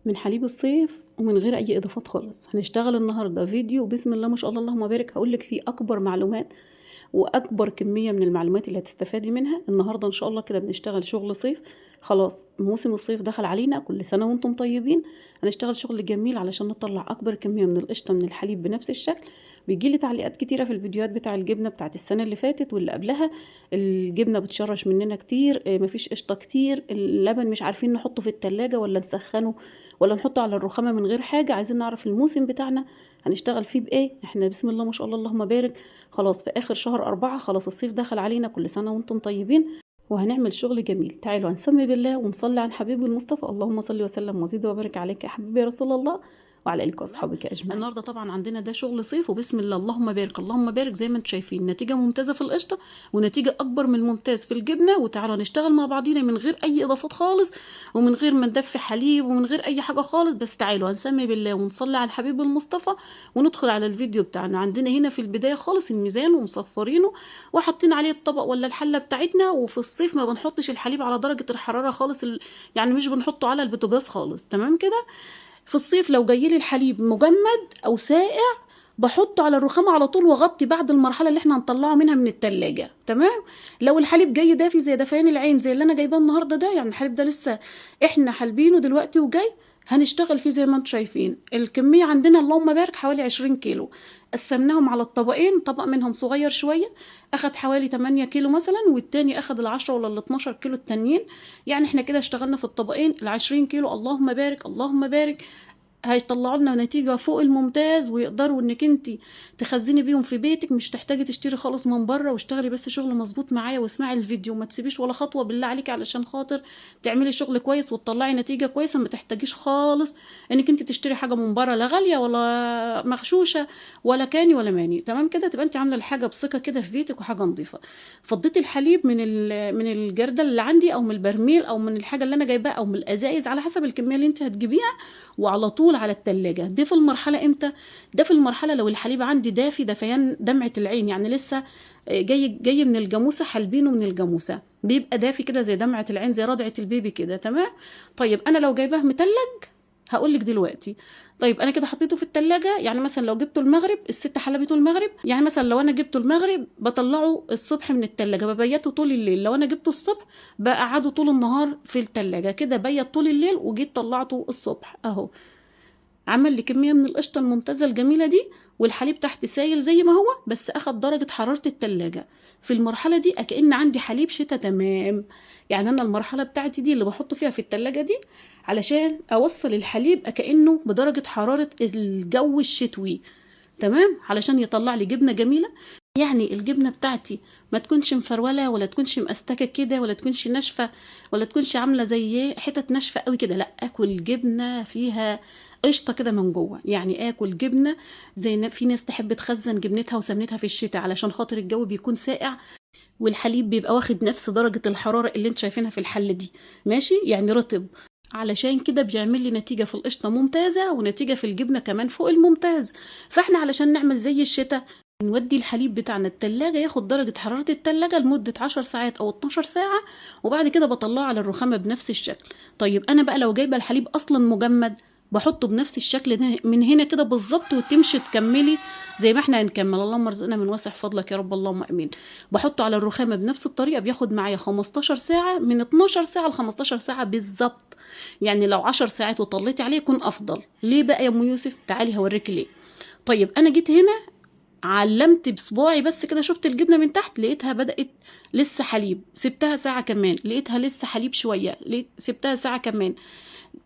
من حليب الصيف ومن غير اي اضافات خالص. هنشتغل النهارده فيديو بسم الله ما شاء الله اللهم بارك، هقولك فيه اكبر معلومات واكبر كمية من المعلومات اللي هتستفادي منها النهارده ان شاء الله. كده بنشتغل شغل صيف، خلاص موسم الصيف دخل علينا، كل سنة وانتم طيبين. هنشتغل شغل جميل علشان نطلع اكبر كمية من القشطه من الحليب بنفس الشكل. بيجي لي تعليقات كتيرة في الفيديوهات بتاع الجبنة بتاعت السنة اللي فاتت واللي قبلها، الجبنة بتشرش مننا كتير، مفيش قشطه كتير، اللبن مش عارفين نحطه في التلاجة ولا نسخنه ولا نحطه على الرخامه من غير حاجة. عايزين نعرف الموسم بتاعنا هنشتغل فيه بايه. احنا بسم الله ما شاء الله اللهم بارك خلاص في اخر شهر 4، خلاص الصيف دخل علينا، كل سنة وانتم طيبين، وهنعمل شغل جميل. تعالوا هنسمي بالله ونصلي على الحبيب المصطفى، اللهم صل وسلم وزد وبارك عليك يا حبيبي يا رسول الله وعلى آلك واصحابك اجمعين. النهارده طبعا عندنا ده شغل صيف، وبسم الله اللهم بارك اللهم بارك زي ما انتم شايفين نتيجة ممتازة في القشطه ونتيجة اكبر من الممتاز في الجبنة. وتعالوا نشتغل مع بعضينا من غير اي اضافات خالص ومن غير ما ندفي حليب ومن غير اي حاجة خالص. بس تعالوا هنسمي بالله ونصلي على الحبيب المصطفى وندخل على الفيديو بتاعنا. عندنا هنا في البداية خالص الميزان ومصفرينه وحاطين عليه الطبق ولا الحلة بتاعتنا. وفي الصيف ما بنحطش الحليب على درجه الحرارة خالص، يعني مش بنحطه على البوتاجاز خالص، تمام كده. في الصيف لو جاي لي الحليب مجمد او ساقع بحطه على الرخامه على طول واغطي بعد المرحلة اللي احنا هنطلعه منها من التلاجة، تمام. لو الحليب جاي دافي زي دفيان العين زي اللي انا جايباه النهارده ده، يعني الحليب ده لسه احنا حالبينه دلوقتي وجاي هنشتغل فيه زي ما انتم شايفين. الكمية عندنا اللهم بارك حوالي 20 كيلو، قسمناهم على الطبقين، طبق منهم صغير شوية اخد حوالي 8 كيلو مثلا، والتاني اخد ال10 ولا ال12 كيلو التانيين. يعني احنا كده اشتغلنا في الطبقين ال20 كيلو، اللهم بارك اللهم بارك، هيطلعوا لنا نتيجة فوق الممتاز، ويقدروا انك انت تخزني بيهم في بيتك، مش تحتاجي تشتري خالص من بره. واشتغلي بس شغل مظبوط معايا واسمعي الفيديو وما تسيبيش ولا خطوة بالله عليكي، علشان خاطر تعملي شغل كويس وتطلعي نتيجة كويسة. ما تحتاجيش خالص انك انت تشتري حاجة من بره، لا غالية ولا مغشوشه ولا كاني ولا ماني، تمام كده. تبقى انت عامله الحاجة بثقة كده في بيتك وحاجه نظيفة. فضيتي الحليب من الجردل اللي عندي او من البرميل او من الحاجة اللي انا جايباها او من الازايز على حسب الكمية اللي انت هتجيبيها، وعلى طول على التلاجة. ده في المرحلة امتى؟ ده في المرحلة لو الحليب عندي دافي دفيان دمعة العين، يعني لسه جاي من الجاموسة، حلبينه من الجاموسة، بيبقى دافي كده زي دمعة العين، زي رضعة البيبي كده، تمام. طيب انا لو جايباه متلج هقولك دلوقتي. طيب انا كده حطيته في التلاجة، يعني مثلا لو جبته المغرب، الست حلبته المغرب، يعني مثلا لو انا جبته المغرب بطلعه الصبح من التلاجة، ببيته طول الليل. لو انا جبته الصبح بقعده طول النهار في التلاجة كده، بيت طول الليل وجيت طلعته الصبح اهو، عمل لي كمية من القشطه الممتازة الجميلة دي، والحليب تحت سايل زي ما هو، بس اخد درجه حرارة التلاجة. في المرحلة دي اكأن عندي حليب شتاء، تمام. يعني انا المرحلة بتاعتي دي اللي بحط فيها في التلاجة دي علشان اوصل الحليب اكأنه بدرجة حرارة الجو الشتوي، تمام، علشان يطلع لي جبنه جميلة. يعني الجبنة بتاعتي ما تكونش مفروله ولا تكونش مأستكه كده ولا تكونش ناشفة ولا تكونش عامله زي حتت ناشفة قوي كده، لا، اكل جبنه فيها قشطه كده من جوه. يعني اكل جبنه زي في ناس تحب تخزن جبنتها وسمنتها في الشتاء علشان خاطر الجو بيكون ساقع والحليب بيبقى واخد نفس درجه الحرارة اللي انت شايفينها في الحلة دي، ماشي، يعني رطب. علشان كده بيعمل لي نتيجة في القشطه ممتازة ونتيجة في الجبنة كمان فوق الممتاز. فاحنا علشان نعمل زي الشتاء نودي الحليب بتاعنا التلاجة ياخد درجة حرارة التلاجة لمدة 10 ساعات او 12 ساعة، وبعد كده بطلعه على الرخامة بنفس الشكل. طيب انا بقى لو جايبة الحليب اصلا مجمد بحطه بنفس الشكل ده من هنا كده بالظبط، وتمشي تكملي زي ما احنا هنكمل، اللهم ارزقنا من واسع فضلك يا رب اللهم امين. بحطه على الرخامة بنفس الطريقة، بياخد معايا 15 ساعة، من 12 ساعة ل 15 ساعة بالظبط. يعني لو 10 ساعات وطليتي عليه يكون افضل. ليه بقى يا ام يوسف؟ تعالي هوريكي ليه. طيب انا جيت هنا علمت بصباعي بس كده، شفت الجبنة من تحت لقيتها بدات لسه حليب، سبتها ساعة كمان لقيتها لسه حليب شوية، سبتها ساعة كمان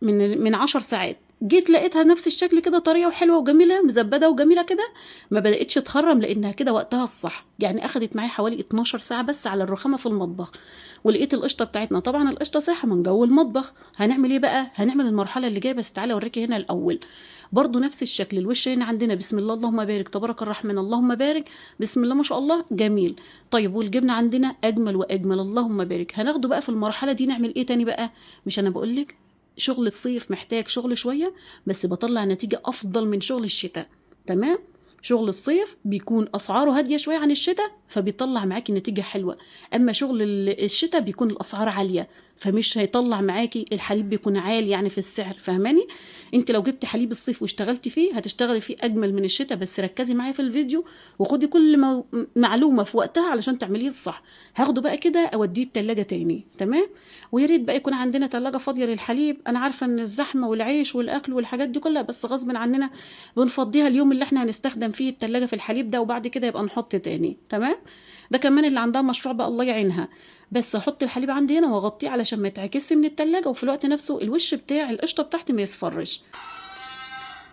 من 10 ساعات، جيت لقيتها نفس الشكل كده طرية وحلوه وجميلة مزبده وجميلة كده، ما بداتش تخرم لانها كده وقتها الصح. يعني اخدت معايا حوالي 12 ساعة بس على الرخامه في المطبخ. ولقيت القشطه بتاعتنا، طبعا القشطه ساحة من جو المطبخ. هنعمل ايه بقى؟ هنعمل المرحلة اللي جاية، بس تعالى اوريكي هنا الاول. برضو نفس الشكل، الوش هنا عندنا بسم الله اللهم بارك تبارك الرحمن اللهم بارك بسم الله ما شاء الله جميل. طيب والجبنه عندنا اجمل واجمل اللهم بارك. هناخده بقى في المرحلة دي نعمل ايه تاني بقى؟ مش انا بقولك شغل الصيف محتاج شغل شوية، بس بطلع نتيجة افضل من شغل الشتاء، تمام. شغل الصيف بيكون اسعاره هادية شوية عن الشتاء، فبيطلع معاكي نتيجة حلوة. اما شغل الشتاء بيكون الاسعار عالية، فمش هيطلع معاكي، الحليب بيكون عالي يعني في السعر، فاهماني؟ انت لو جبتي حليب الصيف واشتغلتي فيه هتشتغلي فيه اجمل من الشتاء. بس ركزي معايا في الفيديو وخدي كل معلومة في وقتها علشان تعمليه الصح. هاخده بقى كده اوديه التلاجة تاني، تمام؟ ويا ريت بقى يكون عندنا تلاجة فاضية للحليب. انا عارفه ان الزحمة والعيش والاكل والحاجات دي كلها، بس غصب عننا بنفضيها اليوم اللي احنا هنستخدم فيه التلاجة في الحليب ده، وبعد كده يبقى نحط تاني، تمام؟ ده كمان اللي عندها مشروع بقى الله يعينها. بس احط الحليب عندي هنا واغطيه علشان ما يتعكسش من التلاجة، وفي الوقت نفسه الوش بتاع القشطه بتاعتي ما يصفرش.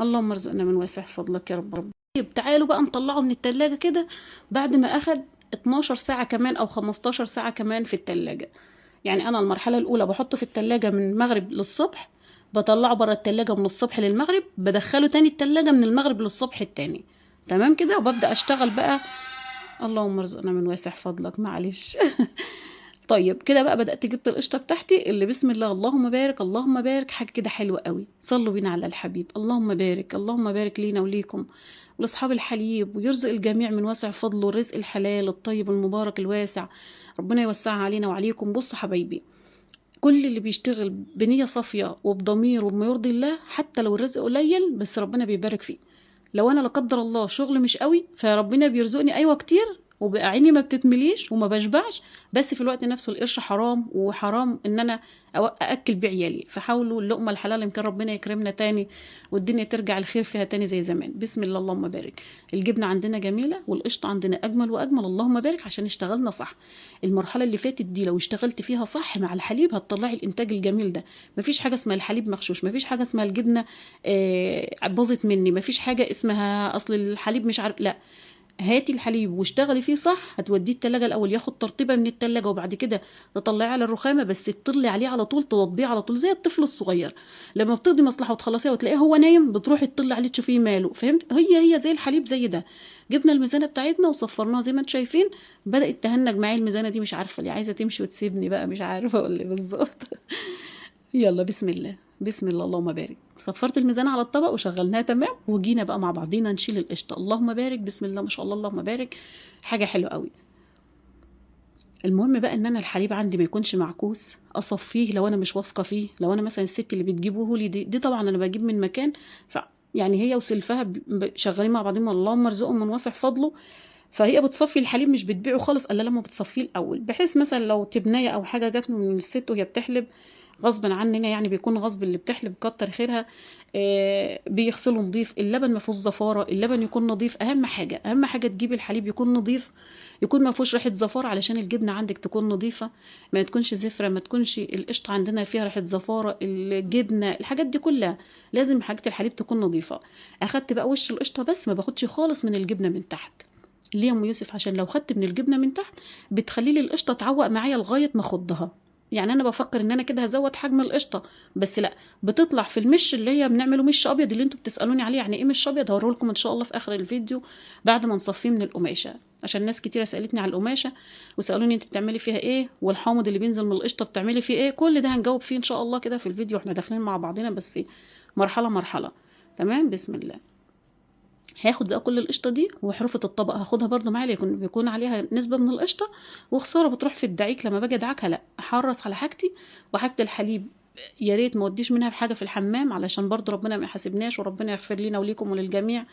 اللهم ارزقنا من واسع فضلك يا رب. طيب تعالوا بقى نطلعه من التلاجة كده بعد ما اخد 12 ساعة كمان او 15 ساعة كمان في التلاجة. يعني انا المرحلة الاولى بحطه في التلاجة من المغرب للصبح، بطلعه بره التلاجة من الصبح للمغرب، بدخله تاني التلاجة من المغرب للصبح التاني، تمام كده؟ وببدأ اشتغل بقى. اللهم ارزقنا من واسع فضلك، معلش. طيب كده بقى بدأت جبت القشطة بتاعتي اللي بسم الله اللهم بارك اللهم بارك، حاجة كده حلوة قوي. صلوا بينا على الحبيب، اللهم بارك اللهم بارك لينا وليكم ولأصحاب الحليب، ويرزق الجميع من واسع فضله الرزق الحلال الطيب المبارك الواسع، ربنا يوسعها علينا وعليكم. بصوا حبايبي، كل اللي بيشتغل بنية صافية وبضمير وبما يرضي الله، حتى لو الرزق قليل بس ربنا بيبارك فيه. لو انا لا قدر الله شغل مش قوي فربنا بيرزقني ايوه كتير، وبقى عيني ما بتتمليش وما بشبعش، بس في الوقت نفسه القرش حرام، وحرام ان انا ااكل بعيالي. فحاولوا اللقمة الحلال، يمكن ربنا يكرمنا تاني والدنيا ترجع الخير فيها تاني زي زمان. بسم الله اللهم بارك. الجبنة عندنا جميلة والقشطه عندنا اجمل واجمل، اللهم بارك، عشان اشتغلنا صح. المرحلة اللي فاتت دي لو اشتغلت فيها صح مع الحليب هتطلعي الانتاج الجميل ده. مفيش حاجة اسمها الحليب مغشوش، مفيش حاجة اسمها الجبنة باظت مني، مفيش حاجة اسمها اصل الحليب مش عارف، لا، هاتي الحليب واشتغلي فيه صح. هتوديه التلاجة الاول ياخد ترطيبه من التلاجة، وبعد كده تطلعيه على الرخامه، بس تطلي عليه على طول، تضبيه على طول زي الطفل الصغير لما بتقضي مصلحة وتخلصيها وتلاقيه هو نايم بتروحي تطلي عليه تشوفيه ماله، فهمت؟ هي زي الحليب زي ده. جبنا الميزانه بتاعتنا وصفرناها زي ما انتم شايفين، بدات تهنج معايا الميزانه دي، مش عارفه ليه عايزه تمشي وتسيبني بقى، مش عارفه اقول ايه بالظبط. يلا بسم الله بسم الله اللهم بارك. صفرت الميزان على الطبق وشغلناها تمام، وجينا بقى مع بعضينا نشيل القشطه. اللهم بارك بسم الله ما شاء الله اللهم بارك، حاجة حلوة قوي. المهم بقى ان انا الحليب عندي ما يكونش معكوس، اصفيه لو انا مش واثقة فيه. لو انا مثلا الست اللي بتجيبه لي دي طبعا انا بجيب من مكان، يعني هي وسلفها شغالين مع بعضهم، اللهم ارزقهم من واسع فضله، فهي بتصفي الحليب مش بتبيعه خالص الا لما بتصفية الاول، بحيث مثلا لو تبنيه او حاجة جت من الست وهي بتحلب غصبا عننا، يعني بيكون غصب اللي بتحلب كتر خيرها، بيغسلوا نظيف، اللبن ما فيهوش زفاره، اللبن يكون نظيف. اهم حاجة اهم حاجة تجيبي الحليب يكون نظيف، يكون ما فيهوش ريحه زفاره، علشان الجبنة عندك تكون نظيفة، ما تكونش زفره، ما تكونش القشطه عندنا فيها ريحه زفاره، الجبنة، الحاجات دي كلها لازم حاجة الحليب تكون نظيفة. اخدت بقى وش القشطه بس، ما باخدش خالص من الجبنة من تحت. ليه يا ام يوسف؟ عشان لو خدت من الجبنة من تحت بتخلي لي القشطه تعوق معايا لغاية ما اخضها. يعني انا بفكر ان انا كده هزود حجم القشطه، بس لا، بتطلع في المش اللي هي بنعمله مش ابيض اللي انتوا بتسالوني عليه. يعني ايه مش ابيض؟ هوريه لكم ان شاء الله في اخر الفيديو بعد ما نصفيه من القماشه، عشان ناس كتيرة سالتني على القماشه وسالوني انت بتعملي فيها ايه، والحامض اللي بينزل من القشطه بتعملي فيه ايه. كل ده هنجاوب فيه ان شاء الله كده في الفيديو، احنا داخلين مع بعضنا بس مرحلة مرحلة. تمام بسم الله. هاخد بقى كل القشطه دي وحرفه الطبق هاخدها برده معايا، ليكون بيكون عليها نسبه من القشطه، وخسارة بتروح في الدعيك لما باجي ادعكها. لا، احرص على حاجتي وحاجه الحليب يا ريت ما اوديش منها بحاجة في الحمام، علشان برده ربنا ما يحاسبناش، وربنا يغفر لينا وليكم وللجميع،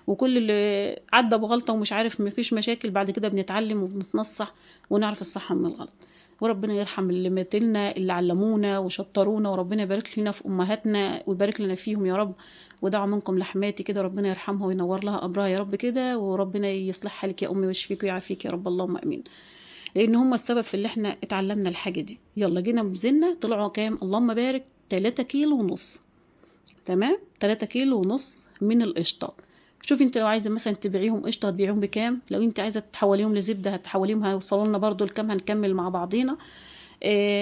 وكل اللي عدى بغلطه ومش عارف مفيش مشاكل، بعد كده بنتعلم وبنتنصح ونعرف الصح من الغلط. وربنا يرحم اللي ماتلنا، اللي علمونا وشطرونا، وربنا يبارك لنا في امهاتنا ويبارك لنا فيهم يا رب. ودعوا منكم لحماتي كده، ربنا يرحمها وينور لها قبرها يا رب كده، وربنا يصلح حالك يا امي ويشفيك ويعافيك يا رب، اللهم امين، لان هم السبب في اللي احنا اتعلمنا الحاجة دي. يلا جينا وزننا، طلعوا كام؟ اللهم بارك، 3 كيلو ونص. تمام، 3 كيلو ونص من القشطه. شوفي انت لو عايزه مثلا تبيعيهم قشطه هتبيعيهم بكام، لو انت عايزه تحوليهم لزبده هتحوليهم، هيوصلوا لنا برده لكام، هنكمل مع بعضينا.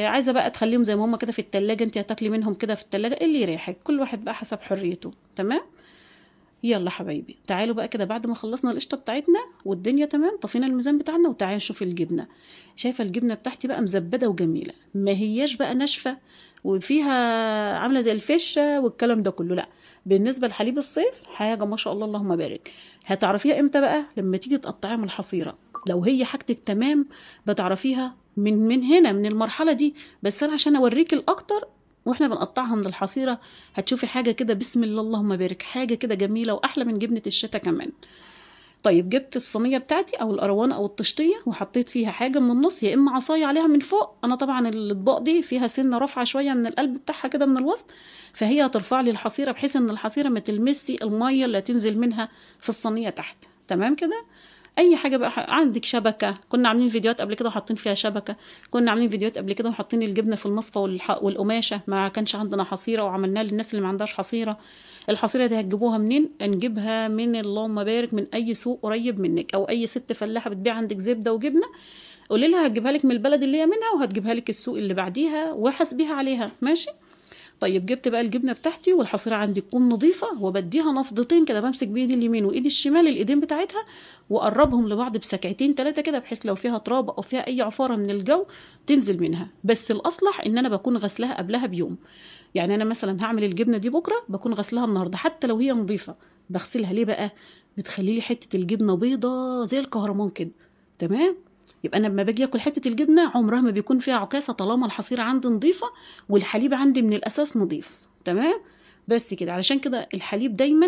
عايزه بقى تخليهم زي ما هم كده في التلاجة، انت هتاكلي منهم كده في التلاجة، اللي يريحك، كل واحد بقى حسب حريته. تمام. يلا حبايبي تعالوا بقى كده، بعد ما خلصنا القشطه بتاعتنا والدنيا تمام، طفينا الميزان بتاعنا، وتعالوا نشوف الجبنة. شايفه الجبنة بتاعتي بقى مزبده وجميلة، ما هياش بقى ناشفة وفيها عامله زي الفشه والكلام ده كله، لا. بالنسبة لحليب الصيف حاجة ما شاء الله اللهم بارك. هتعرفيها امتى بقى؟ لما تيجي تقطعيها من الحصيرة. لو هي حاجتك تمام بتعرفيها من هنا، من المرحلة دي. بس انا عشان اوريك الاكتر واحنا بنقطعها من الحصيرة هتشوفي حاجة كده بسم الله اللهم بارك، حاجة كده جميلة واحلى من جبنه الشتاء كمان. طيب جبت الصينية بتاعتي او القروانه او الطشطيه وحطيت فيها حاجة من النص، يا اما عصاية عليها من فوق. انا طبعا الاطباق دي فيها سنة رافعه شوية من القلب بتاعها كده من الوسط، فهي هترفع لي الحصيرة بحيث ان الحصيرة ما تلمسي المية اللي هتنزل منها في الصينية تحت. تمام كده. اي حاجة بقى عندك شبكة، كنا عاملين فيديوهات قبل كده وحاطين فيها شبكة، كنا عاملين فيديوهات قبل كده وحاطين الجبنة في المصفى والقماشه، ما كانش عندنا حصيره وعملناها للناس اللي ما عندهاش حصيره. الحصيرة دي هتجيبوها منين؟ نجيبها من اللهم بارك من اي سوق قريب منك، او اي ست فلاحة بتبيع عندك زبدة وجبنه، قولي لها هتجيبها لك من البلد اللي هي منها وهتجيبها لك السوق اللي بعديها، وحاسبيها عليها. ماشي. طيب جبت بقى الجبنة بتاعتي والحصيره عندي تكون نظيفة، وبديها نفضتين كده، بمسك بايدي اليمين وايدي الشمال الايدين بتاعتها واقربهم لبعض بسكعتين ثلاثة كده، بحيث لو فيها تراب او فيها اي عفاره من الجو تنزل منها. بس الاصلح ان انا بكون غسلها قبلها بيوم، يعني انا مثلا هعمل الجبنة دي بكره بكون غسلها النهارده، حتى لو هي نظيفة بغسلها. ليه بقى؟ بتخلي لي حتة الجبنة بيضة زي الكهرمان كده. تمام. يبقى انا لما باجي اكل حتة الجبنة عمرها ما بيكون فيها عكاسه طالما الحصيرة عندي نظيفة والحليب عندي من الاساس نظيف. تمام. بس كده. علشان كده الحليب دايما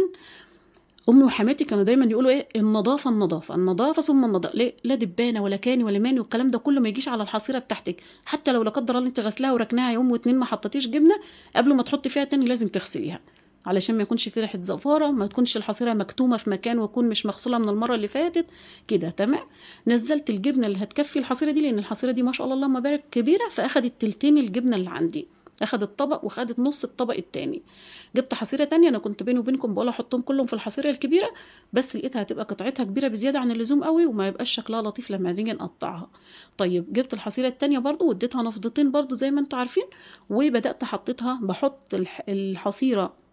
امي وحماتي كانوا دايما يقولوا ايه؟ النظافة النظافة النظافة ثم النظافة. ليه؟ لا دبانه ولا كاني ولا ماني والكلام ده كله ما يجيش على الحصيرة بتاعتك. حتى لو لا قدر الله انت غسلاها وركناها يوم واتنين ما حطيتيش جبنه، قبل ما تحطي فيها تاني لازم تغسليها علشان ما يكونش في ريحه زفاره، ما تكونش الحصيرة مكتومة في مكان ويكون مش مغسوله من المرة اللي فاتت كده. تمام. نزلت الجبنة اللي هتكفي الحصيرة دي، لان الحصيرة دي ما شاء الله اللهم بارك كبيرة، فاخدت تلتين الجبنة اللي عندي، اخدت طبق وخدت نص الطبق التاني. جبت حصيره تانية، انا كنت بيني وبينكم بقول احطهم كلهم في الحصيرة الكبيرة، بس لقيتها هتبقى قطعتها كبيرة بزيادة عن اللزوم قوي وما يبقاش شكلها لطيف لما نيجي نقطعها. طيب جبت الحصيرة التانية برضو واديتها نفضتين برضو زي ما انتم عارفين، وبدات حطيتها، بحط الحصيرة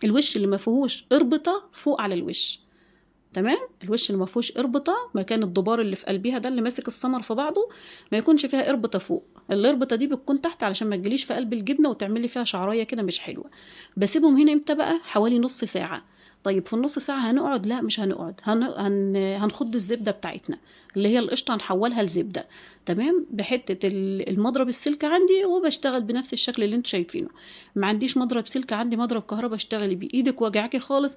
الوش اللي ما فيهوش اربطه فوق على الوش. تمام. الوش اللي ما فيهوش اربطه، مكان الدبار اللي في قلبيها ده اللي ماسك السمر في بعضه، ما يكونش فيها اربطه فوق. الاربطه دي بتكون تحت علشان ما تجيليش في قلب الجبنة وتعملي فيها شعرايه كده مش حلوة. بسيبهم هنا امتى بقى؟ حوالي نص ساعة. طيب في النص ساعة هنقعد؟ لا مش هنقعد، هنخض الزبدة بتاعتنا اللي هي القشطه، هنحولها لزبده. تمام. بحته المضرب السلك عندي، وبشتغل بنفس الشكل اللي انتوا شايفينه. ما عنديش مضرب سلك، عندي مضرب كهرباء، اشتغلي بايدك وجعاكي خالص.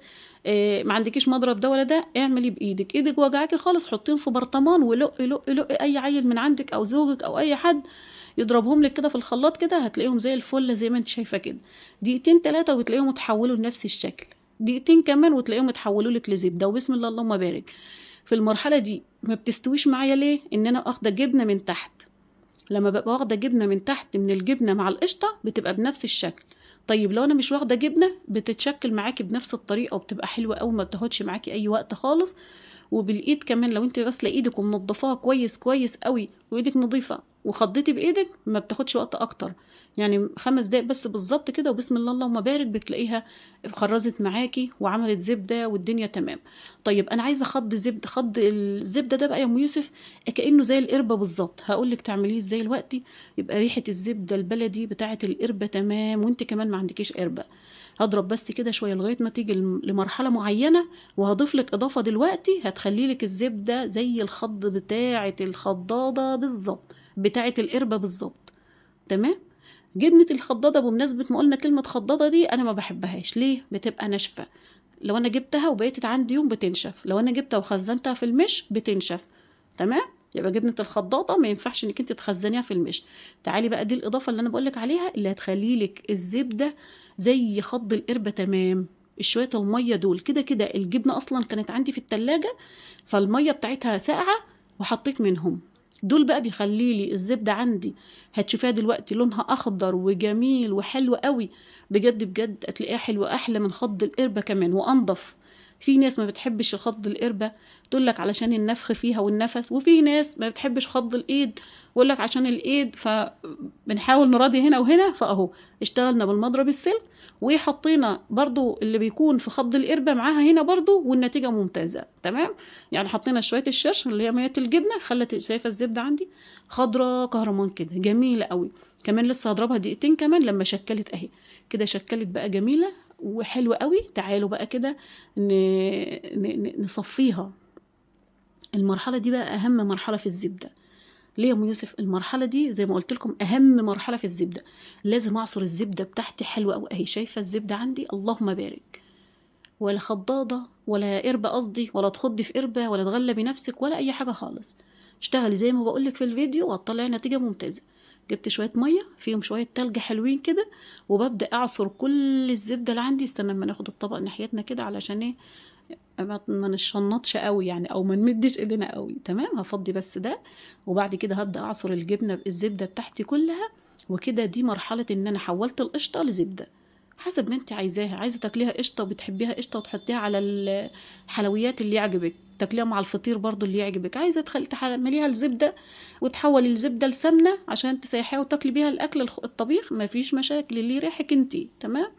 ما عندكيش مضرب ده ولا ده، اعملي بايدك. ايدك وجعاكي خالص حطيهم في برطمان ولق لق لق اي عيل من عندك او زوجك او اي حد يضربهم لك كده في الخلاط كده، هتلاقيهم زي الفل زي ما انت شايفه كده. دقيقتين ثلاثة وتلاقيهم اتحولوا لنفس الشكل، دقيقتين كمان وتلاقيهم اتحولوا لك لزبده، وبسم الله اللهم بارك. في المرحلة دي ما بتستويش معايا ليه؟ ان انا واخده جبنه من تحت. لما ببقى واخده جبنه من تحت من الجبنة مع القشطه بتبقى بنفس الشكل. طيب لو انا مش واخده جبنه بتتشكل معاكي بنفس الطريقة وبتبقى حلوة قوي، ما بتاخدش معاكي اي وقت خالص. وبالايد كمان لو انت غاسله ايدك ومنضفاها كويس كويس قوي وايدك نظيفة وخضيتي بايدك ما بتاخدش وقت اكتر، يعني 5 دقايق بس بالظبط كده، وبسم الله اللهم بارك بتلاقيها خرزت معاكي وعملت زبدة والدنيا تمام. طيب انا عايزه خض زبدة، خض الزبدة ده بقى يا ام يوسف كانه زي القربة بالظبط. هقول لك تعمليه ازاي دلوقتي، يبقى ريحه الزبدة البلدي بتاعه القربة تمام، وانت كمان ما عندكيش قربه. هضرب بس كده شوية لغاية ما تيجي لمرحلة معينة، وهضيف لك اضافه دلوقتي هتخلي لك الزبدة زي الخض بتاعه الخضاضه بالظبط، بتاعه القربة بالظبط. تمام. جبنه الخضاضه بمناسبة ما قلنا كلمة خضاضه دي انا ما بحبهاش. ليه؟ بتبقى ناشفة. لو انا جبتها وبقيت عندي يوم بتنشف، لو انا جبتها وخزنتها في المش بتنشف. تمام. يبقى جبنه الخضاضه ما ينفعش انك انت تخزنيها في المش. تعالي بقى دي الاضافة اللي انا بقولك عليها اللي هتخلي لك الزبدة زي خض القربة تمام. شوية المية دول كده كده الجبنة اصلا كانت عندي في التلاجة فالميه بتاعتها ساقعه وحطيت منهم دول بقى، بيخلي لي الزبدة عندي هتشوفيها دلوقتي لونها اخضر وجميل وحلو قوي بجد بجد، هتلاقيها حلوة احلى من خض القربة كمان وانضف. في ناس ما بتحبش الخض القربة، تقول لك علشان النفخ فيها والنفس، وفي ناس ما بتحبش خض الايد ويقول لك عشان الايد، فبنحاول نراضي هنا وهنا. فاهو اشتغلنا بالمضرب السلك، وحطينا برضو اللي بيكون في خض القربة معاها هنا برضو، والنتيجة ممتازة. تمام، يعني حطينا شوية الشرش اللي هي مية الجبنة، خلت شايفة الزبدة عندي خضرة كهرمان كده جميلة قوي. كمان لسه هضربها دقيقتين كمان لما شكلت اهي كده، شكلت بقى جميلة وحلوة قوي. تعالوا بقى كده نصفيها. المرحلة دي بقى أهم مرحلة في الزبدة. ليه يا أم يوسف؟ المرحلة دي زي ما قلت لكم أهم مرحلة في الزبدة. لازم أعصر الزبدة بتاعتي حلوة قوي أهي. شايفة الزبدة عندي؟ اللهم بارك. ولا خضاضة ولا قربة قصدي، ولا تخضي في قربة ولا تغلبي نفسك ولا أي حاجة خالص. اشتغلي زي ما بقولك في الفيديو وهتطلعي نتيجة ممتازة. جبت شوية مية فيهم شوية تلج حلوين كده، وببدأ أعصر كل الزبدة اللي عندي. استنى اما ناخد الطبق ناحيتنا كده علشان ايه ما نشنطش قوي يعني، او ما نمدش ايدينا قوي. تمام، هفضي بس ده، وبعد كده هبدأ اعصر الجبنة الزبدة بتاعتي كلها. وكده دي مرحلة ان انا حولت القشطة لزبدة حسب ما انت عايزاها. عايزة تاكليها قشطة وبتحبيها قشطة وتحطيها على الحلويات اللي يعجبك، تاكليها مع الفطير برضو اللي يعجبك. عايزة تعمليها الزبدة وتحولي الزبدة لسمنة عشان تسيحيها وتاكلي بيها الاكل الطبيخ، مفيش مشاكل، اللي يريحك انتي. تمام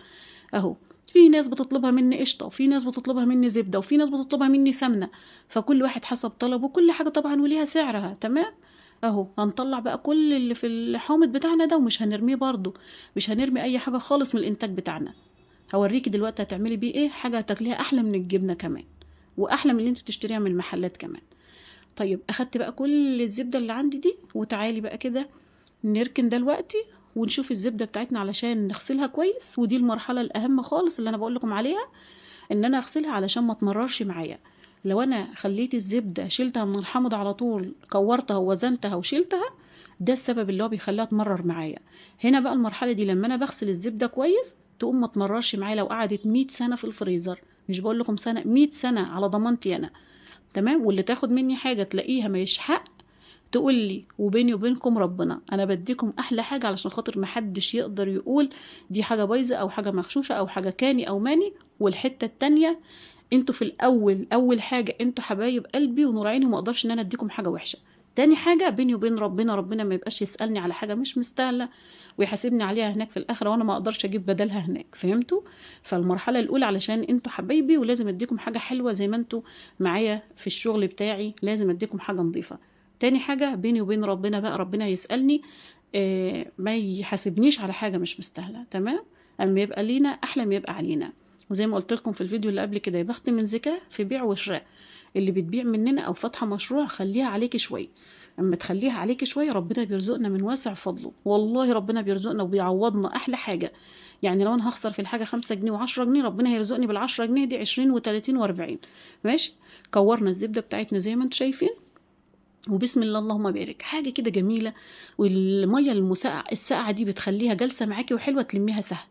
اهو. في ناس بتطلبها مني قشطة، وفي ناس بتطلبها مني زبدة، وفي ناس بتطلبها مني سمنة، فكل واحد حسب طلبه، كل حاجة طبعا وليها سعرها. تمام اهو. هنطلع بقى كل اللي في الحامض بتاعنا ده، ومش هنرميه برضو، مش هنرمي اي حاجة خالص من الانتاج بتاعنا. هوريكي دلوقتي هتعملي بيه ايه، حاجة هتاكليها احلى من الجبنة كمان، واحلى من اللي انت بتشتريها من المحلات كمان. طيب اخدت بقى كل الزبدة اللي عندي دي، وتعالي بقى كده نركن دلوقتي ونشوف الزبدة بتاعتنا علشان نغسلها كويس. ودي المرحلة الأهم خالص اللي أنا بقول لكم عليها، إن أنا أغسلها علشان ما تمررش معايا. لو أنا خليت الزبدة شلتها من الحامض على طول، كورتها ووزنتها وشلتها، ده السبب اللي هو بيخليها تمرر معايا. هنا بقى المرحلة دي لما أنا بغسل الزبدة كويس تقوم ما تمررش معايا لو قعدت 100 سنة في الفريزر. مش بقول لكم سنة، 100 سنة على ضمانتي أنا. تمام، واللي تاخد مني حاجة تلاقيها مش حق تقول لي، وبيني وبينكم ربنا انا بديكم احلى حاجة علشان خاطر محدش يقدر يقول دي حاجة بايظة او حاجة مغشوشه او حاجة كاني او ماني. والحتة التانية انتوا في الاول، اول حاجة انتوا حبايب قلبي ونور عيني، وما اقدرش ان انا اديكم حاجة وحشة. تاني حاجة بيني وبين ربنا، ربنا ما يبقاش يسالني على حاجة مش مستاهلة ويحاسبني عليها هناك في الاخرة، وانا ما اقدرش اجيب بدلها هناك. فهمتوا؟ فالمرحله الاولى علشان انتوا حبايبي ولازم اديكم حاجة حلوة زي ما انتوا معايا في الشغل بتاعي، لازم اديكم حاجة نظيفة. تاني حاجة بيني وبين ربنا بقى، ربنا يسألني ما يحاسبنيش على حاجة مش مستاهلة. تمام، اما يبقى لينا احلى ما يبقى علينا. وزي ما قلت لكم في الفيديو اللي قبل كده، يا بخت من زكاة في بيع وشراء. اللي بتبيع مننا او فاتحة مشروع خليها عليكي شوية، اما تخليها عليكي شوية ربنا بيرزقنا من واسع فضله، والله ربنا بيرزقنا وبيعوضنا احلى حاجة. يعني لو انا هخسر في الحاجة 5 جنيه و10 جنيه، ربنا هيرزقني بال10 جنيه دي 20 و30 و40. ماشي، كورنا الزبدة بتاعتنا زي ما انتم شايفين، وبسم الله اللهم بارك، حاجة كده جميلة. والمية الساقعه دي بتخليها جالسة معاكي وحلوه، تلميها سهل.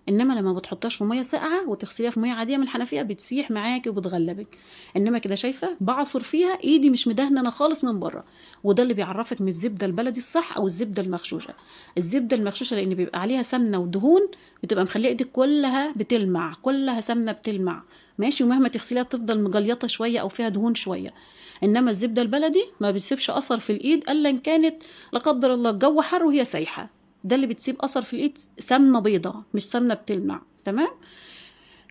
انما لما بتحطهاش في مية ساقعه وتغسليها في مية عادية من الحنفية بتسيح معاكي وبتغلبك. انما كده شايفه بعصر فيها ايدي مش مدهنه انا خالص من بره. وده اللي بيعرفك من الزبدة البلدي الصح او الزبدة المغشوشه. الزبدة المغشوشه لان بيبقى عليها سمنه ودهون، بتبقى مخليه ايدك كلها بتلمع، كلها سمنه بتلمع. ماشي، ومهما تغسليها بتفضل مجليطه شوية او فيها دهون شوية. انما الزبدة البلدي ما بتسيبش اثر في الايد الا ان كانت لا قدر الله الجو حر وهي سايحه، ده اللي بتسيب اثر في الايد، سمنه بيضة مش سمنه بتلمع. تمام،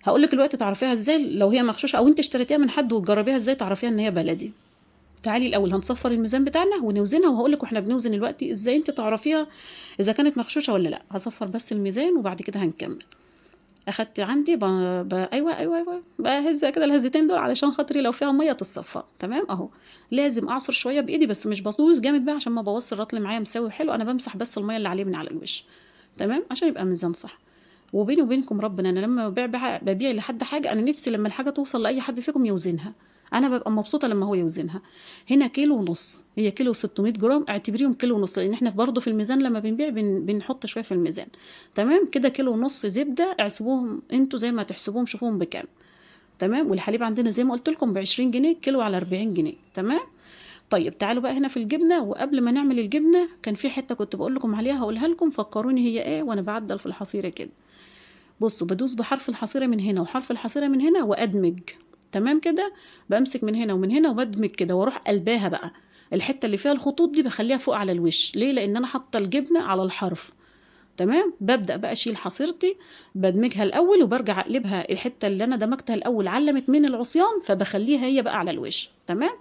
هقول لك الوقت تعرفيها ازاي لو هي مغشوشه او انت اشتريتيها من حد وتجربيها ازاي تعرفيها ان هي بلدي. تعالي الاول هنصفر الميزان بتاعنا ونوزنها، وهقول لك واحنا بنوزن الوقت ازاي انت تعرفيها اذا كانت مغشوشه ولا لا. هصفر بس الميزان وبعد كده هنكمل. اخدت عندي ايوه ايوه ايوه، بهزها كده الهزتين دول علشان خاطري لو فيها مية تتصفى. تمام اهو. لازم اعصر شوية بايدي بس مش بصوص جامد بقى عشان ما ابوظش الرطل معايا مساوي وحلو، انا بمسح بس المية اللي عليه من على الوش. تمام، عشان يبقى ميزان صح. وبيني وبينكم ربنا، انا لما ببيع لحد حاجة انا نفسي لما الحاجة توصل لاي حد فيكم يوزنها، انا ببقى مبسوطة لما هو يوزنها. هنا كيلو ونص، هي كيلو 600 جرام، اعتبريهم كيلو ونص لان احنا برضه في الميزان لما بنبيع بنحط شوية في الميزان. تمام كده، كيلو ونص زبدة، احسبوهم انتوا زي ما تحسبوهم شوفوهم بكام. تمام، والحليب عندنا زي ما قلت لكم ب 20 جنيه كيلو على 40 جنيه. تمام، طيب تعالوا بقى هنا في الجبنة. وقبل ما نعمل الجبنة كان في حتة كنت بقول لكم عليها هقولها لكم، فكروني هي ايه وانا بعدل في الحصيرة كده. بصوا، بدوس بحرف الحصيرة من هنا وحرف الحصيرة من هنا وادمج. تمام كده. بمسك من هنا ومن هنا وبدمج كده واروح قلباها بقى. الحتة اللي فيها الخطوط دي بخليها فوق على الوش، ليه؟ لان انا حاطه الجبنة على الحرف. تمام. ببدا بقى اشيل حصيرتي، بدمجها الاول وبرجع اقلبها. الحتة اللي انا دمجتها الاول علمت من العصيان فبخليها هي بقى على الوش. تمام.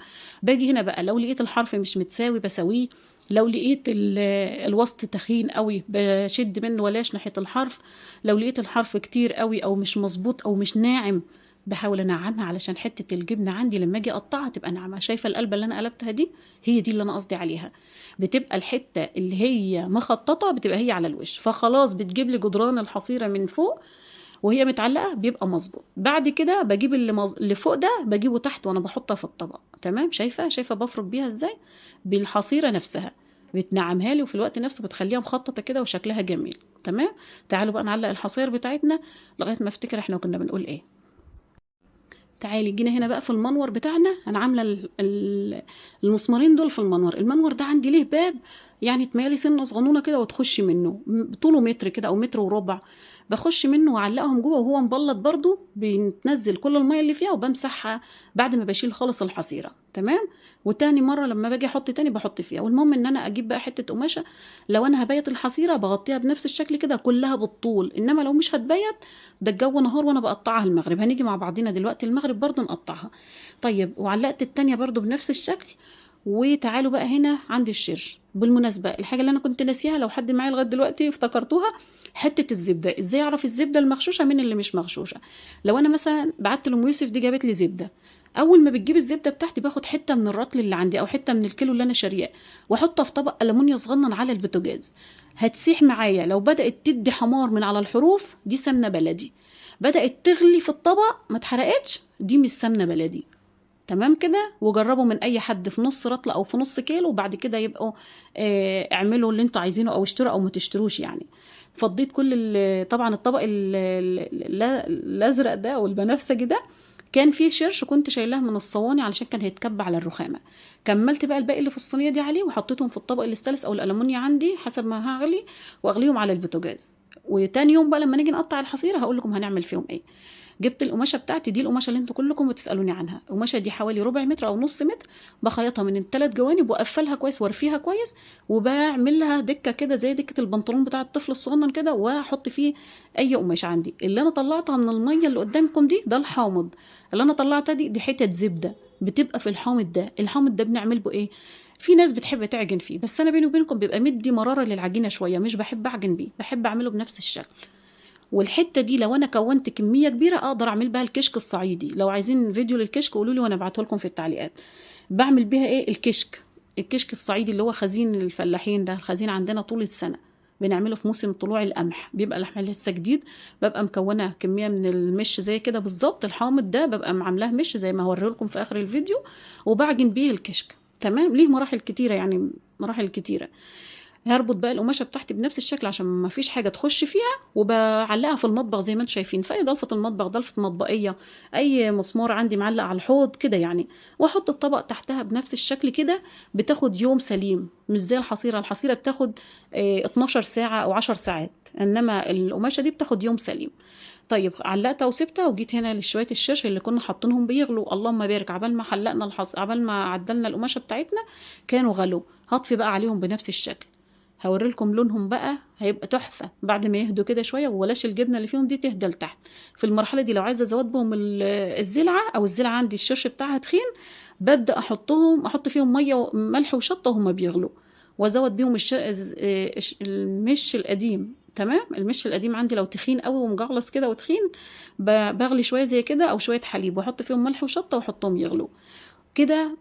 باجي هنا بقى لو لقيت الحرف مش متساوي بساويه، لو لقيت الوسط تخين قوي بشد منه ولاش ناحية الحرف، لو لقيت الحرف كتير قوي او مش مظبوط او مش ناعم بحاول انعمها علشان حتة الجبنة عندي لما اجي اقطعها تبقى ناعمة. شايفه القلبه اللي انا قلبتها دي؟ هي دي اللي انا قصدي عليها. بتبقى الحتة اللي هي مخططه بتبقى هي على الوش، فخلاص بتجيب لي جدران الحصيرة من فوق وهي متعلقه بيبقى مظبوط. بعد كده بجيب اللي فوق ده بجيبه تحت وانا بحطها في الطبق. تمام. شايفه بفرك بيها ازاي؟ بالحصيره نفسها بتنعمها لي، وفي الوقت نفسه بتخليها مخططه كده وشكلها جميل. تمام. تعالوا بقى نعلق الحصير بتاعتنا لغاية ما افتكر احنا كنا بنقول ايه. تعالي جينا هنا بقى في المنور بتاعنا. انا عامله المسمارين دول في المنور. المنور ده عندي ليه باب يعني تمالي سنة صغنونه كده وتخش منه، طوله متر كده او متر وربع، بخش منه واعلقهم جوه وهو مبلط برضو، بنتنزل كل المية اللي فيها وبمسحها بعد ما بشيل خالص الحصيرة. تمام. وتاني مرة لما باجي احط تاني بحط فيها. والمهم ان انا اجيب بقى حتة قماشة، لو انا هبيت الحصيرة بغطيها بنفس الشكل كده كلها بالطول، انما لو مش هتبيت ده الجو نهار وانا بقطعها المغرب، هنيجي مع بعضينا دلوقتي المغرب برضو نقطعها. طيب وعلقت التانية برضو بنفس الشكل. وتعالوا بقى هنا عند الشرش. بالمناسبة الحاجة اللي انا كنت ناسيها لو حد معايا لغاية دلوقتي افتكرتوها، حتة الزبدة. ازاي اعرف الزبدة المغشوشه من اللي مش مغشوشه؟ لو انا مثلا بعت لام يوسف دي جابت لي زبدة، اول ما بتجيب الزبدة بتاعتي باخد حتة من الرطل اللي عندي او حتة من الكيلو اللي انا شارياه واحطها في طبق ألمونيا صغنن على البوتاجاز، هتسيح معايا. لو بدات تدي حمار من على الحروف دي سمنه بلدي، بدات تغلي في الطبق ما اتحرقتش دي مش سمنه بلدي. تمام كده. وجربوا من اي حد في نص رطله او في نص كيلو، وبعد كده يبقوا اعملوا اللي انتوا عايزينه او اشتروا او ما تشتروش يعني. فضيت كل طبعا الطبق الازرق ده والبنفسجي ده كان فيه شرش كنت شايلاه من الصواني علشان كان هيتكب على الرخامه. كملت بقى الباقي اللي في الصينية دي عليه وحطيتهم في الطبق الاستانلس او الالومنيا عندي حسب ما هغلي، واغليهم على البوتاجاز. وتاني يوم بقى لما نيجي نقطع الحصيرة هقول لكم هنعمل فيهم ايه. جبت القماشه بتاعتي دي، القماشه اللي انتوا كلكم بتسالوني عنها، القماشه دي حوالي ربع متر او نص متر، بخيطها من الثلاث جوانب واقفلها كويس وارفيها كويس، وبعمل لها دكه كده زي دكه البنطلون بتاع الطفل الصغنن كده، واحط فيه اي قماشة عندي. اللي انا طلعتها من المية اللي قدامكم دي ده الحامض اللي انا طلعتها دي حتت زبدة بتبقى في الحامض ده. الحامض ده بنعمل به ايه؟ في ناس بتحب تعجن فيه، بس انا بيني وبينكم بيبقى مدي مرارة للعجينه شوية، مش بحب اعجن بيه، بحب اعمله بنفس الشكل. والحتة دي لو انا كونت كمية كبيرة اقدر اعمل بها الكشك الصعيدي. لو عايزين فيديو للكشك قولوا لي وانا ابعته لكم في التعليقات. بعمل بيها ايه؟ الكشك، الكشك الصعيدي اللي هو خزين الفلاحين ده، الخزين عندنا طول السنة بنعمله في موسم طلوع القمح، بيبقى اللحم لسه جديد، ببقى مكونة كمية من المش زي كده بالظبط، الحامض ده ببقى عاملاه مش زي ما هوريه لكم في اخر الفيديو، وبعجن بيه الكشك. تمام. ليه مراحل كتيرة يعني، مراحل كتيرة. هربط بقى القماشه بتاعتي بنفس الشكل عشان ما فيش حاجة تخش فيها، وبعلقها في المطبخ زي ما انتم شايفين، في اي ضلفه المطبخ، ضلفه مطبقيه، اي مسمار عندي معلق على الحوض كده يعني، واحط الطبق تحتها بنفس الشكل كده. بتاخد يوم سليم، مش زي الحصيرة. الحصيرة بتاخد 12 ساعة او 10 ساعات، انما القماشه دي بتاخد يوم سليم. طيب علقتها وسبتها، وجيت هنا لشويه الشرش اللي كنا حاطينهم بيغلوا، اللهم بارك، عبال ما حلقنا عبال ما عدلنا القماشه بتاعتنا كانوا غلوا. هطفي بقى عليهم بنفس الشكل، هوريلكم لونهم بقى هيبقى تحفة بعد ما يهدوا كده شوية، وبلاش الجبنة اللي فيهم دي تهدى لتحت. في المرحلة دي لو عايزه ازود بهم الزلعه، او الزلعه عندي الشرش بتاعها تخين، ببدا احط فيهم مية وملح وشطه وهما بيغلوا، وازود بيهم المش القديم. تمام. المش القديم عندي لو تخين قوي ومجعلص كده وتخين، بغلي شوية زي كده او شوية حليب واحط فيهم ملح وشطه واحطهم يغلوا كده.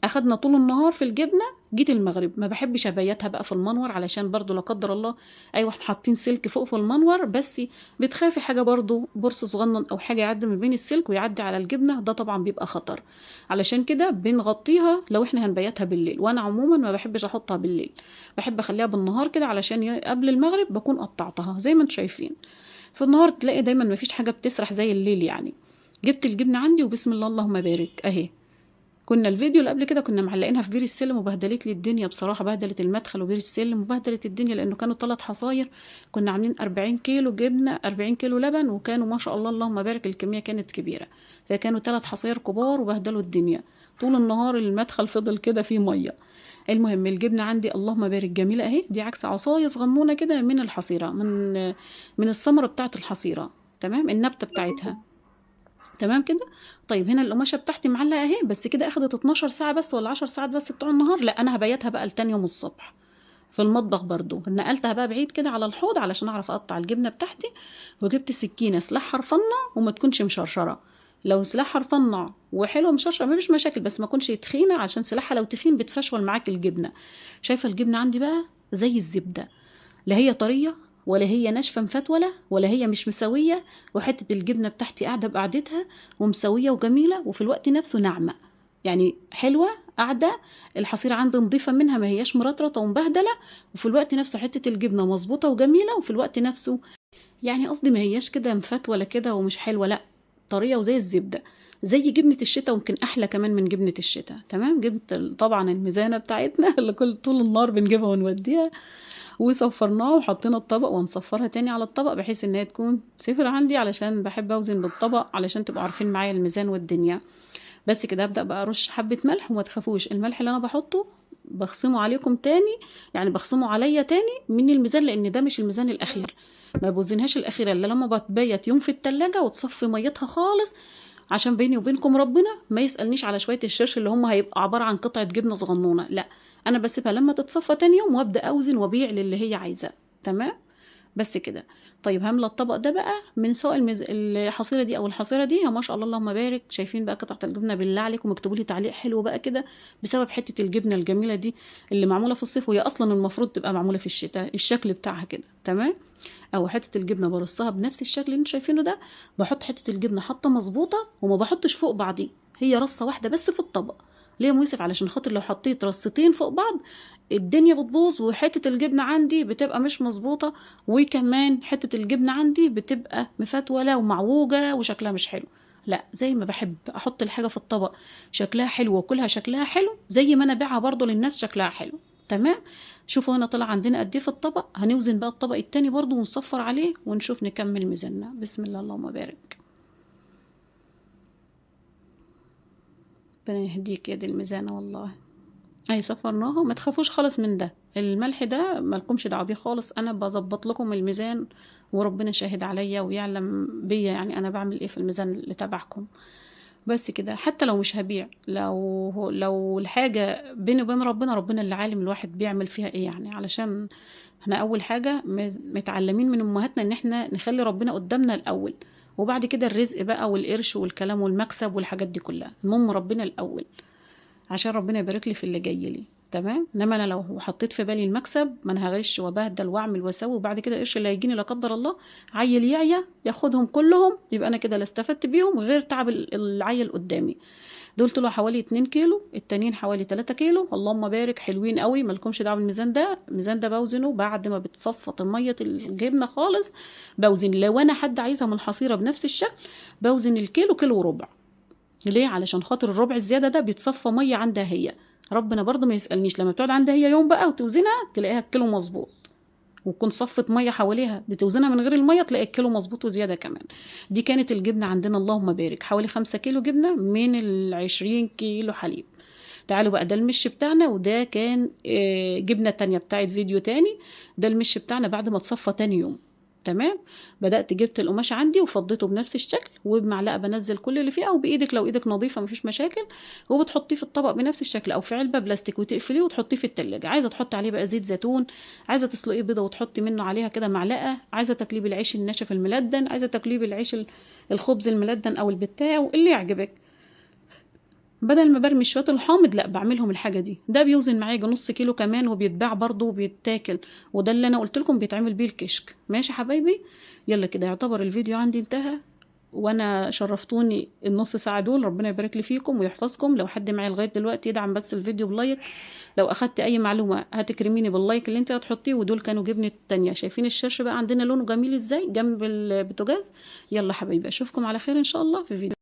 اخدنا طول النهار في الجبنة. جيت المغرب ما بحبش ابيتها بقى في المنور، علشان برضو لا قدر الله، ايوه احنا حاطين سلك فوق في المنور، بس بتخافي حاجة برضو برص صغنن او حاجة يعدي من بين السلك ويعدي على الجبنة، ده طبعا بيبقى خطر. علشان كده بنغطيها لو احنا هنبيتها بالليل. وانا عموما ما بحبش احطها بالليل، بحب اخليها بالنهار كده علشان قبل المغرب بكون قطعتها زي ما انتم شايفين. في النهار تلاقي دايما ما فيش حاجة بتسرح زي الليل يعني. جبت الجبنة عندي وبسم الله اللهم بارك اهي، كنا الفيديو اللي قبل كده كنا معلقينها في بير السلم وبهدلت لي الدنيا بصراحة، بهدلت المدخل وبير السلم وبهدلت الدنيا، لانه كانوا 3 حصاير، كنا عاملين 40 كيلو جبنه، 40 كيلو لبن، وكانوا ما شاء الله اللهم بارك الكمية كانت كبيرة، فكانوا 3 حصاير كبار وبهدلوا الدنيا طول النهار، المدخل فضل كده فيه مية. المهم الجبنة عندي اللهم بارك جميلة اهي، دي عكس عصاية صغنونه كده من الحصيرة، من الثمرة بتاعه الحصيرة، تمام، النبتة بتاعتها، تمام كده. طيب هنا القماشه بتاعتي معلقه اهي، بس كده اخدت 12 ساعة بس ولا 10 ساعات بس بتوع النهار، لا انا هبيتها بقى لتاني يوم الصبح في المطبخ برضو، نقلتها بقى بعيد كده على الحوض علشان اعرف اقطع الجبنة بتاعتي. وجبت سكينة سلاحها رفنع وما تكونش مشرشره، لو سلاحها رفنع وحلوه مشرشره مفيش مشاكل، بس ما تكونش تخينة عشان سلاحها لو تخين بتفشول معاك الجبنة. شايفه الجبنة عندي بقى زي الزبدة، لا هي طرية ولا هي ناشفة مفتوله ولا هي مش مسويه، وحتة الجبنة بتاعتي قاعدة بقعدتها ومسويه وجميلة، وفي الوقت نفسه ناعمة، يعني حلوة قاعدة، الحصيرة عندي نظيفة منها ما هياش مرطرطه ومبهدله، وفي الوقت نفسه حتة الجبنة مظبوطة وجميلة، وفي الوقت نفسه يعني قصدي ما هياش كده مفتوله كده ومش حلوة، لا طرية وزي الزبدة، زي جبنه الشتاء ويمكن احلى كمان من جبنه الشتاء. تمام. جبت طبعا الميزانه بتاعتنا اللي كل طول النهار بنجيبها ونوديها، وصفرناها وحطينا الطبق، ونصفرها تاني على الطبق بحيث ان هي تكون صفر عندي، علشان بحب اوزن بالطبق علشان تبقوا عارفين معايا الميزان والدنيا. بس كده ابدا بقى ارش حبه ملح، وما تخافوش الملح اللي انا بحطه بخصمه عليكم تاني، يعني بخصمه عليا تاني من الميزان، لان ده مش الميزان الاخير، ما بوزنهاش الاخيرة الا لما بتبيت يوم في التلاجة وتصفي ميتها خالص، عشان بيني وبينكم ربنا ما يسالنيش على شوية الشرش اللي هم هيبقى عبارة عن قطعه جبنه صغنونه، لا انا بسيبها لما تتصفى تاني يوم وابدا اوزن وابيع للي هي عايزاه. تمام. بس كده. طيب هملى الطبق ده بقى من سواء الحصيرة دي او الحصيرة دي، ما شاء الله اللهم بارك. شايفين بقى قطعه الجبنة، بالله عليكم اكتبوا لي تعليق حلو بقى كده بسبب حتة الجبنة الجميلة دي اللي معمولة في الصيف، وهي اصلا المفروض تبقى معمولة في الشتاء الشكل بتاعها كده. تمام. او حتة الجبنة برصها بنفس الشكل اللي انتوا شايفينه ده، بحط حتة الجبنة حطه مظبوطة وما بحطش فوق بعضي، هي رصه واحدة بس في الطبق. ليه يا ام يوسف؟ علشان خاطر لو حطيت رصتين فوق بعض الدنيا بتبوظ، وحتة الجبنة عندي بتبقى مش مظبوطة، وكمان حتة الجبنة عندي بتبقى مفتوله ومعوجه وشكلها مش حلو. لا زي ما بحب احط الحاجة في الطبق شكلها حلو وكلها شكلها حلو، زي ما انا بيعها برضو للناس شكلها حلو. تمام. شوفوا هنا طلع عندنا قد ايه في الطبق. هنوزن بقى الطبق التاني برضو ونصفر عليه ونشوف نكمل ميزاننا. بسم الله اللهم بارك. ربنا يهديك يا دي الميزانه والله. اهي صفرناها، ما تخافوش خالص من ده، الملح ده مالكمش دعوه بيه خالص، انا بظبط لكم الميزان وربنا شاهد عليا ويعلم بيا يعني انا بعمل ايه في الميزان اللي تبعكم. بس كده. حتى لو مش هبيع، لو الحاجة بيني وبين ربنا، ربنا اللي عالم الواحد بيعمل فيها ايه يعني. علشان احنا اول حاجة متعلمين من امهاتنا ان احنا نخلي ربنا قدامنا الاول، وبعد كده الرزق بقى والقرش والكلام والمكسب والحاجات دي كلها، المهم ربنا الاول عشان ربنا يبارك لي في اللي جاي لي. تمام. انما انا لو حطيت في بالي المكسب، ما انا هغش وبهدل واعمل واسوي، وبعد كده القرش اللي هيجيني لا قدر الله عيل يعيا ياخدهم كلهم، يبقى انا كده لا استفدت بيهم غير تعب العيل قدامي. دول طلعوا حوالي 2 كيلو، التانيين حوالي 3 كيلو، اللهم بارك، حلوين قوي. مالكمش دعوه بالميزان ده، الميزان ده بوزنه بعد ما بتصفط المية الجبنة خالص بوزن. لو انا حد عايزها من الحصيرة بنفس الشكل بوزن الكيلو كيلو وربع. ليه؟ علشان خاطر الربع الزيادة ده بيتصفى مية عندها هي، ربنا برضو ما يسالنيش لما بتقعد عندها هي يوم بقى وتوزنها تلاقيها الكيلو مظبوط، وتكون صفت مية حواليها، بتوزنها من غير المية تلاقي الكيلو مظبوط وزيادة كمان. دي كانت الجبنة عندنا اللهم بارك، حوالي 5 كيلو جبنه من 20 كيلو حليب. تعالوا بقى، ده المش بتاعنا، وده كان جبنه تانية بتاعت فيديو تاني. ده المش بتاعنا بعد ما اتصفى تاني يوم. تمام. بدات جبت القماش عندي وفضيته بنفس الشكل، وبمعلقه بنزل كل اللي فيه، او بايدك لو ايدك نظيفة مفيش مشاكل، وبتحطيه في الطبق بنفس الشكل او في علبة بلاستيك وتقفليه وتحطيه في التلاجة. عايزه تحطي عليه بقى زيت زيتون، عايزه تسلقيه بيضة وتحطي منه عليها كده معلقه، عايزه تاكليه بالعيش الناشف الملدن، عايزه تاكليه بالعيش الخبز الملدن او البتاع اللي يعجبك. بدل ما برمي شوية الحامض، لا بعملهم الحاجة دي. ده بيوزن معايا نص كيلو كمان، وبيتباع برضه وبيتاكل، وده اللي انا قلت لكم بيتعمل بيه الكشك. ماشي حبايبي، يلا كده يعتبر الفيديو عندي انتهى، وانا شرفتوني النص ساعة دول، ربنا يبارك لي فيكم ويحفظكم. لو حد معايا لغاية دلوقتي يدعم بس الفيديو ب like، لو اخدت اي معلومة هتكرميني بال like اللي انت هتحطيه. ودول كانوا جبنه التانية، شايفين الشرش بقى عندنا لونه جميل ازاي جنب البوتاجاز. يلا حبايبي، اشوفكم على خير ان شاء الله في فيديو.